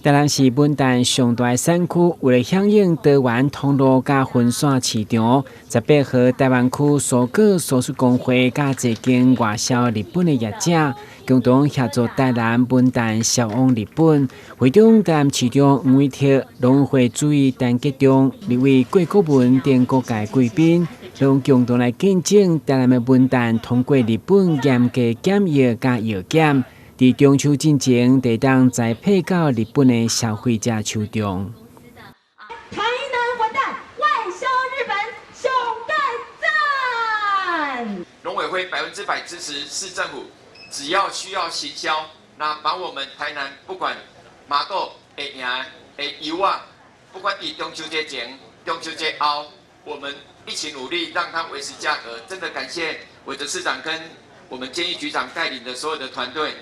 台南是文旦上大的產區，為了響應多元通路佮分散市場，18號台灣區蔬果輸出公會佮這間外銷日本的業者，共同協助台南文旦銷往日本。會長台南市長黃偉哲、農委會主委陳吉仲、立委郭國文等各界貴賓，攏共同來見證台南的文旦通過日本嚴格檢疫佮藥檢。佇中秋進前，會當栽培到日本的消費者手中。台南文旦外銷日本，上蓋讚！農委會100%支持市政府，只要需要行銷，那把我們台南不管麻豆、會贏、會油啊，不管佇中秋節前、中秋節後，我們一起努力讓它維持價格。真的感謝偉哲市長跟我們監獄局長帶領的所有的團隊。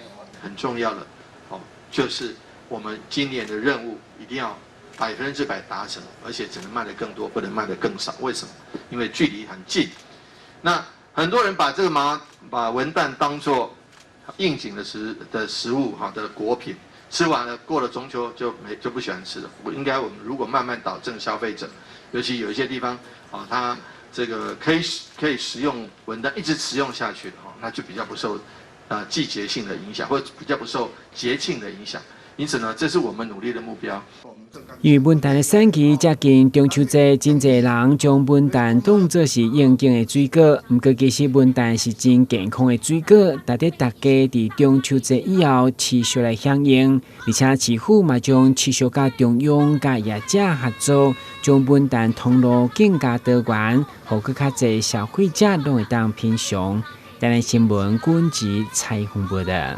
很重要的，哦，就是我們今年的任務一定要100%達成，而且只能賣得更多，不能賣得更少。為什麼？因為距離很近。那很多人把這個把文旦當做應景的食物哈的果品，吃完了過了中秋就沒就不喜歡吃了。我應該我們如果慢慢導正消費者，尤其有一些地方啊，他這個可以食用文旦，一直食用下去的哈，那就比較不受季節性的影響，或者比較不受節慶的影響，因此呢，這是我們努力的目標。因為文旦的產期接近中秋節，真濟人將文旦當作是應景的水果。毋過其實文旦是真健康的水果，值得大家佇中秋節以後持續來享用。而且市府嘛將持續佮中央佮業者合作，將文旦通路更加多元，予閣較濟消費者攏會當品嚐。台南新聞軍籍採訪報導。